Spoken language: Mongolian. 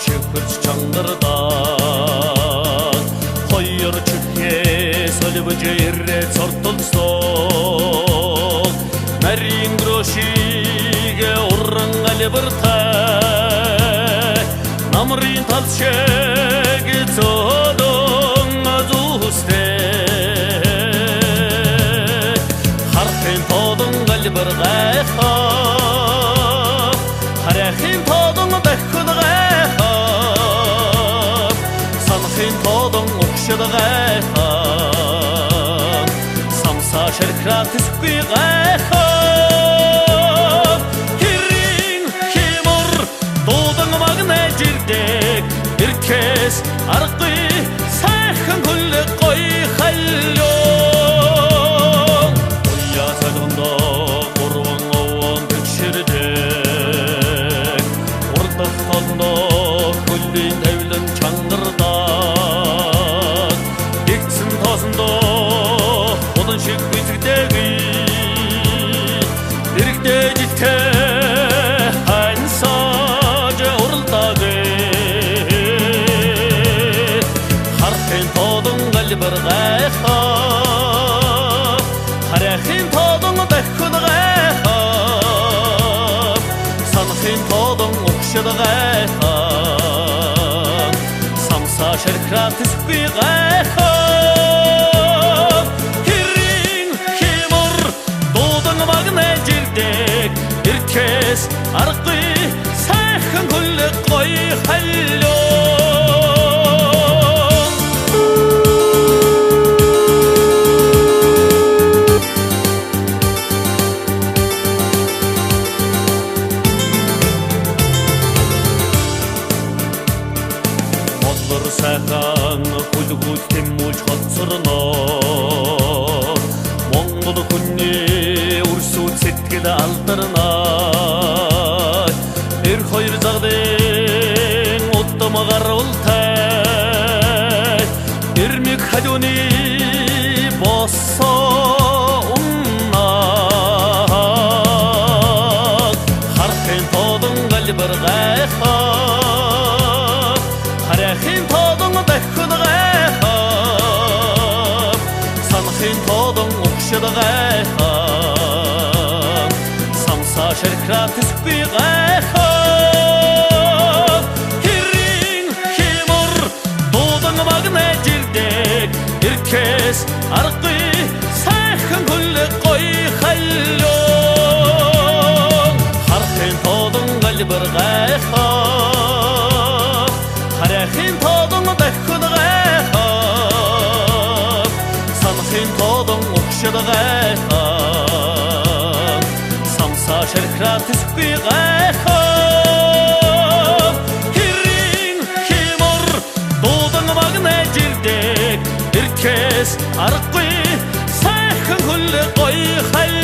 Чихэрч чангардаг хоёр чихээ соливж ирээ цортолцдог нарийн грошиг уран албартай намрын тал шиг цодон зүстэй харахын тодон албар гайхаа харахын тодон дахин гайхаа санахын тодон угшид гайхаа самсаа шархраа төсгүй гайхаа хэрийн химор дуудан магнаж ирдэг эртхээс аргагүй сайхан хөлөг гоё халио уяа солондоо гурван овон тэгшэрдэг урдах толноо хөлийн тавилан чангардаг дэгцэн тоосондоо хулан шиг гүйцэгдэг дэрэгдэж итээ хансаж уралдаг харахын тодон галбар гайхаа харахын тодон дахин гайхаа санахын тодон угшид гайхаа самсаа шархраа төсгүй гайхаа хэрийн химор дуудан магнаж ирдэг эртхээс аргагүй сайхан хөлөг гоё халио. Моллор сайхан хүлгүүл тэмүүлж хоцорно Монгол хүний өрсүүд сэтгэл алдарна эр хоёр загдын удам гаруултай эрмэг халууны босоо унна харахын тодон галбар гайхаа харахын тодон дахин гайхаа санахын тодон угшид гайхаа самсаа шархраа төсгүй гайхаа хэрийн химор дуудан магнаж ирдэг эртхээс аргагүй сайхан хөлөг гоё халио харахын тодон галбар гайхаа харахын тодон дахин гайхаа санахын тодон угшид гайхаа самсаа шархраа төсгүй гайхаа хэрийн химор дуудан магнаж ирдэг эртхээс аргагүй сайхан хөлөг гоё халио.